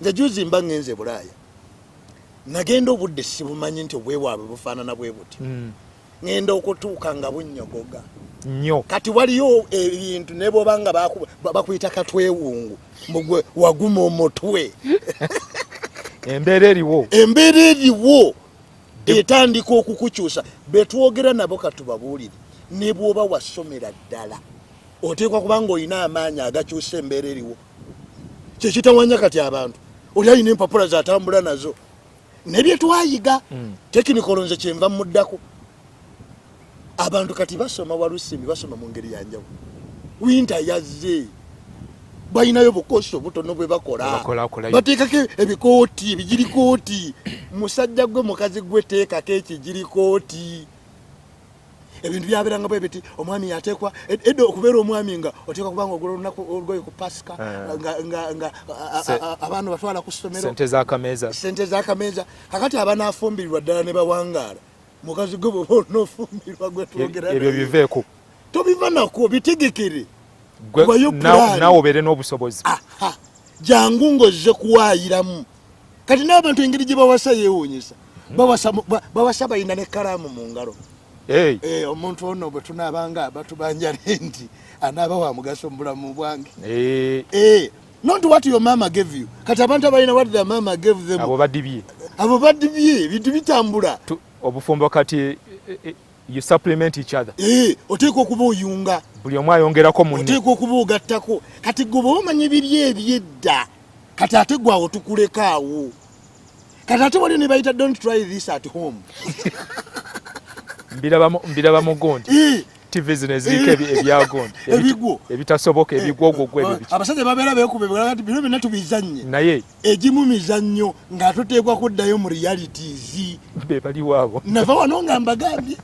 Nze juzi mba ngenze Bulaaya, nagenda obudde sibumanyi nti obwewaabwe bufaanana bwe buti. Ngenda okutuuka nga bunnyogoga nnyo. Kati waliyo ebintu ne bwoba nga bakuyita katwewungu, mugwe waguma omutwe. Embeera eriwo. Embeera eriwo etandika okukukyusa. Betwogera nabo katubabuulire, ne bwoba wasomera ddala oteekwa kubanga olina amaanyi agakyusa embeera eriwo. Kyekitawanya kati abantu, oli alina empapula zatambula nazo nebyetwayiga technical. Nze kyenva muddako, abantu kati basoma walusimbi, basoma mu ngeri yanjawulo. Winter yazze, balinayo bukosi obutono bwe bakola. Bakolakolayo. Bateekako ebikooti, ebigirikooti. Musajja gwe, mukazi gwe, teekako ekigirikooti. Ebintu byabeeranga bwe biti, omwami yateekwa edda okubeera omwami nga oteekwa kubanga ogula olunaku olugoye ku Pasika, nga abaana batwala ku ssomero. Sente z'akameeza. Sente z'akameeza. Kakati abanafumbirirwa ddala ne bawangaala, mukazi gwe bwoba onoofumbirwa gwe twogera ebyo naye. Biveeko. Tobiva nako, bitegekere. Gwe Kubayo plan. Naawe obeere n'obusobozi. Aha, jangu ng'ozze kuwaayiramu. Kati n'abantu engeri gye bawasa yeewuunyisa. Bawasa balina n'ekkalaamu mu ngalo. Hey. Eh, omuntu ono bwe tunaabanga batubanja renti anaaba wa mugaso mu bulamu bwange. Eh, not what your mama gave you. Kati abantu abalina what their mama gave them, abo badibye. Abo badibye, ebintu bitambula. Obufumbo kati you supplement each other. Eh, oteekwa okuba oyunga. Buli omu ayongerako munne. Oteekwa okuba ogattako. Kati gwe bw'oba omanyi biri ebyedda, kati ate gwe awo tukuleka awo. Kati ate waliyo ne bayita "Don't try this at home". Mbiraba mu gundi TV zino eziriko ebyagundi. Ebigwo. Ebitasoboka, ebigwogwogwo ebyo biki. Abasajja babeera beekuba ebigwo nti bino byonna tubizannye. Naye egimu mizannyo nga tuteekwa kuddayo mu realities. Be baliwo abo. Nava wano nga mbagambye,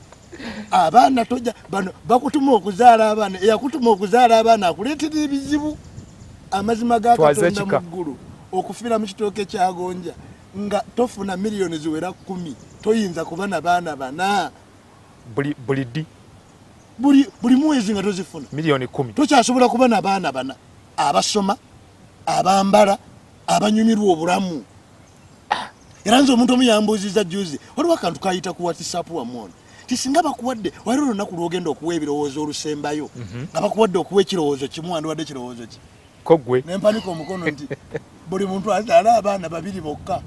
abaana tojja bano bakutuma okuzaala abaana, eyakutuma okuzaala abaana akuleetera ebizibu. Amazima ga Twaze Katonda ekika. mu ggulu, okufiira mu kitooke kyagonja nga tofuna miliyoni ziwera 10, toyinza kuba na baana bana. Buli ddi? Buli mwezi nga tozifuna. Miliyoni 10. Tokyasobola kuba na baana bana abasoma, abambala, abanyumirwa obulamu. Era nze omuntu omu yambuuziza juzi, waliwo akantu kayita ku WhatsApp wamu ono, ti singa bakuwadde waliwo olunaku lwogenda okuwa ebirowoozo olusembayo, nga bakuwadde okuwa ekirowoozo kimu, wandiwadde ekirowoozo ki? Ko gwe. Nempanika omukono nti buli muntu azaala abaana babiri bokka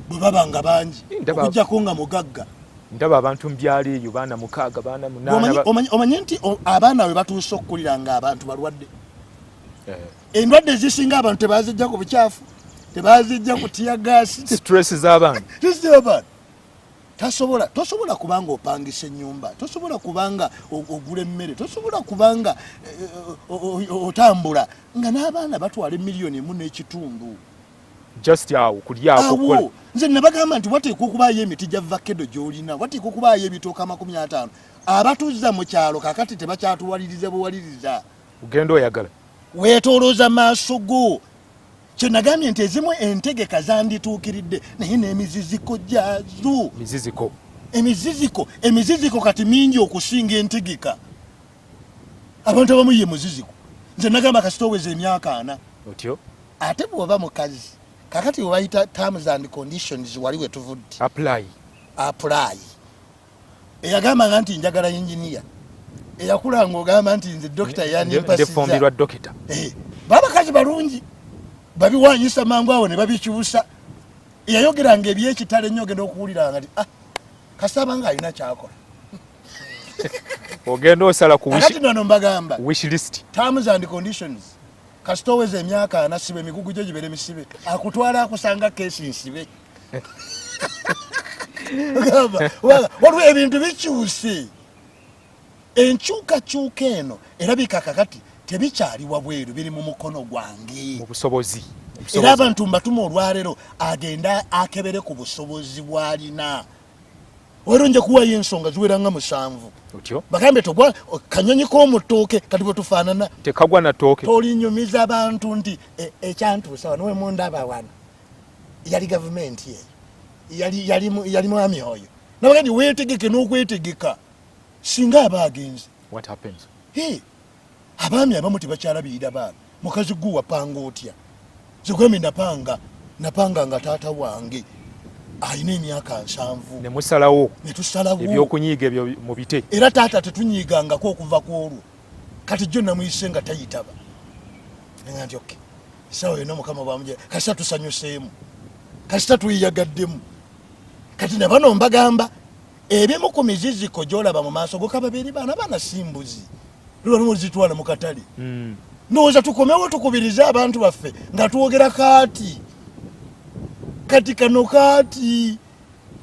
bwe baba nga bangi, okugjako nga mugagga. Ndaba abantu mubyalo eyo, baana mukaaga, baana munaana. Omanye nti abaana bwe batuuse okukulira nga abantu balwadde. Endwadde ezisinga abantu tebazijja ku bukyafu, tebazijja ku tear gas. Stress z'abaana. Abaana tasobola, tosobola kubanga opangisa ennyumba, tosobola kubanga ogula emmere, tosobola kubanga otambula nga n'abaana batwala 1.5 emiliyoni. Just awo kulyako. Awo nze nabagamba nti wateekwa okubaayo emiti gya vakedo gy'olina, wateekwa okubaayo ebitooka 50. Abatuzza mu kyalo kakati tebakyatuwaliriza buwaliriza. Ogenda oyagala. Weetoolooza maaso go. Kyenagambye nti ezimu entegeka zandituukiridde, naye n'emiziziko gyazo. Miziziko. Emiziziko kati mingi okusinga entegeka. Abantu abamu ye muziziko. Nze nagamba kasita oweza emyaka 40, otyo. Ate bw'oba mukazi kakati webayita terms and conditions, wali wetuvudde. Apply. Apply. Eyagambanga nti njagala engineer, eyakula ng'ogamba nti nze dokita yanimpasiza. Ndefumbirwa dokita. Eh, babakazi balungi babiwanyisa mangu awo ne babikyusa. Eyayogeranga ebyekitalo ennyo, ogenda okuwuliranga nti ah, kasaba nga alina kyakola. Ogenda osala ku Akati nano mbagamba wish list. Terms and conditions, kasita oweza emyaka 40, siba emigugu gyo gibeere misibe, akutwala akusanga keesi nsibe. Ogamba, waliwo ebintu bikyuse, enkyukakyuka eno erabika kakati tebikyali wabweru, biri mu mukono gwange. Mu busobozi. Era abantu mbatuma olwaleero agenda akebere ku busobozi bw'alina. Wero nja kuwayo ensonga ziwera nga musanvu. Otyo. Bagambe togwa kanyonyi k'omutooke kati bwe tufaanana. Tekagwa na ttooke. Tolinyumiza bantu nti ekyantuusa wano wemundaba wano yali gavumenti eyo, yali mwami oyo. Nabaga nti weetegeke n'okwetegeka singa aba agenze. What happens? Hey, abaami abamu tebakyalabirira baana. Mukazi gwe wapanga otya? Zikwemi napanga nga taata wange alina emyaka 70. Ne musalawo. Ne tusalawo. Ebyokunyiiga ebyo mubite. Era taata tetunyiigangako okuva ku olwo. Kati jjo namuyise nga tayitaba, nga nti okay, essaawa yonna Mukama bwamuja, kasita tusanyuseemu, kasita tuyiyagaddemu. Kati nabano mbagamba, ebimu ku miziziko gyolaba mu maaso go kababeeri baana, baana si mbuzi lwalimu zitwala mu katale. Ndowooza tukomewo tukubirize abantu baffe nga twogera kaati kati kano kaati.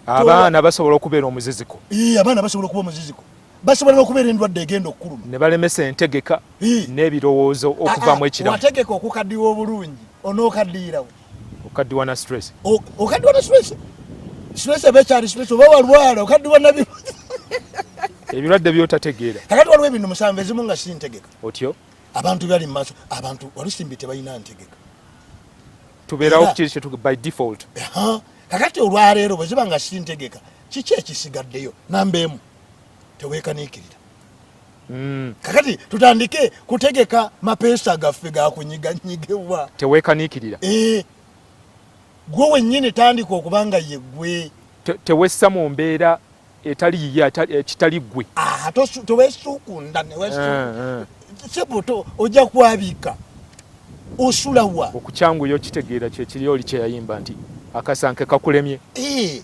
Abaana basobola okubeera omuziziko. Abaana basobola okuba omuziziko, basobola n'okubeera endwadde egenda okukuluma. Ne balemesa entegeka n'ebirowoozo okuvamu ekiramu. Wategeka okukaddiwa obulungi, onookaddiirawo. Okaddiwa na stress. Okaddiwa na stress, stress eba ekyali stress, oba walwala okaddiwa nabi. Ebirwadde byotategeera. Kakati waliwo ebintu musanvu ezimu nga si ntegeka. Otyo. Abantu byali mu maaso, abantu walusimbi tebalina ntegeka. Tubeerawo kiri by default. Kakati olwaleero bwe ziba nga si ntegeka, kiki ekisigaddeyo? Namba 1, teweekaniikirira. Kakati tutandike kutegeka mapeesa gaffe gakunyiganyigibwa. Teweekaniikirira. Gwe wennyini tandika okuba nga ye gwe. Tewessa mu mbeera etali yiye, ekitali ggwe. Tewesuukunda, sebo ojja kwabika osulawa. Okukyanguya okitegeera kyekiri oli kyeyayimba nti akasanke kakulemye,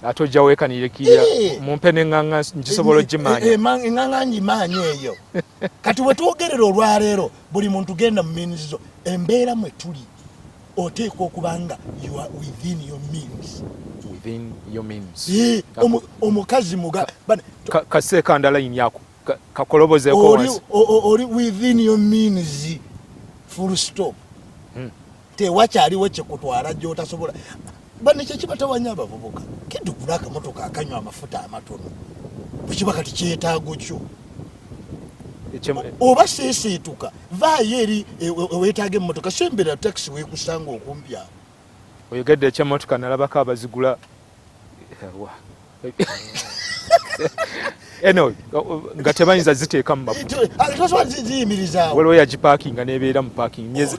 ate ojja weekaniikirira, mumpe neŋŋaŋa ngisobola ogimaanya. Eŋŋaŋa ngimaanya eyo. Kati wetwogerera olwaleero, buli muntu genda mu means zo. Embeera mwe tuli, oteekwa okuba nga you are within your means. Within your means. Omukazi muga Kaseeka line yako kakolobozeeko wansi. Oli within your means, full stop. Tewakyaliwo kyekutwala gyotasobola. Bano kyekibatawanya abavubuka, kidugula akamotoka akanywa amafuta amatono, bwekiba kati kyetaago kyo. Oba seeseetuka, vaayo eri eweetaaga emmotoka, sembera takisi weekusanga okumpi awo. Oyogedde ekyemmotoka, nalabako abazigula. Anyway, nga tebayinza ziteeka mu mafuta. Tosobola ziyimirizaawo. Waliwo yagipaakinga nebeera mu parking myezi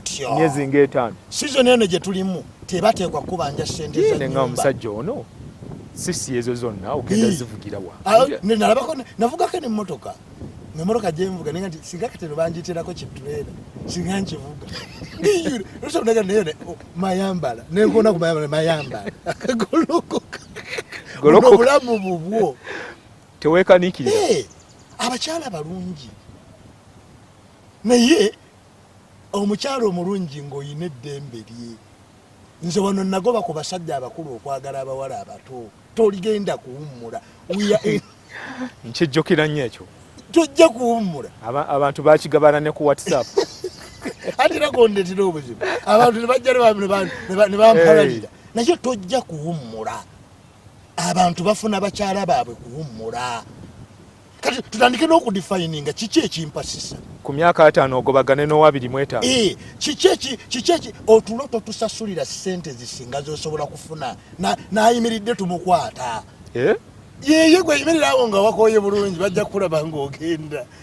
nga 5. Season eno gye tulimu tebateekwa kubanja ssente za Nenga nyumba. Omusajja ono sisi ezo zonna ogenda zivugira wa? Nalabako navugako nemmotoka, nemmotoka gyenvuga nenga nti singa kateno banjiterako kitrailer singa nkivuga. Naga naye mayambala nenkona ku mayambala, mayambala golokoka. Golokoka. Obulamu bubwo. Teweekaniikirira. Abakyala balungi, naye omukyala omulungi ng'olina eddembe lye. Nze wano nagoba ku basajja abakulu okwagala abawala abato. Toligenda kuwummula. Nkijjukira nnyo ekyo. Tojja kuwummula. Abantu bakigabana ne ku WhatsApp. Ati era kondetera obuzibu, abantu ne bajja ne bampalalira. Naye tojja kuwummula. Abantu bafuna bakyala baabwe kuwummula. Kati tutandike n'okudefininga kiki ekimpasisa. Ku myaka 50 ogobagane n'owa 25. Kiki eki otulo totusasulira ssente zisinga zosobola kufuna. N'ayimiridde tumukwata. Yeye gwe yimirirawo nga wakoye bulungi, bajja kulaba ng'ogenda.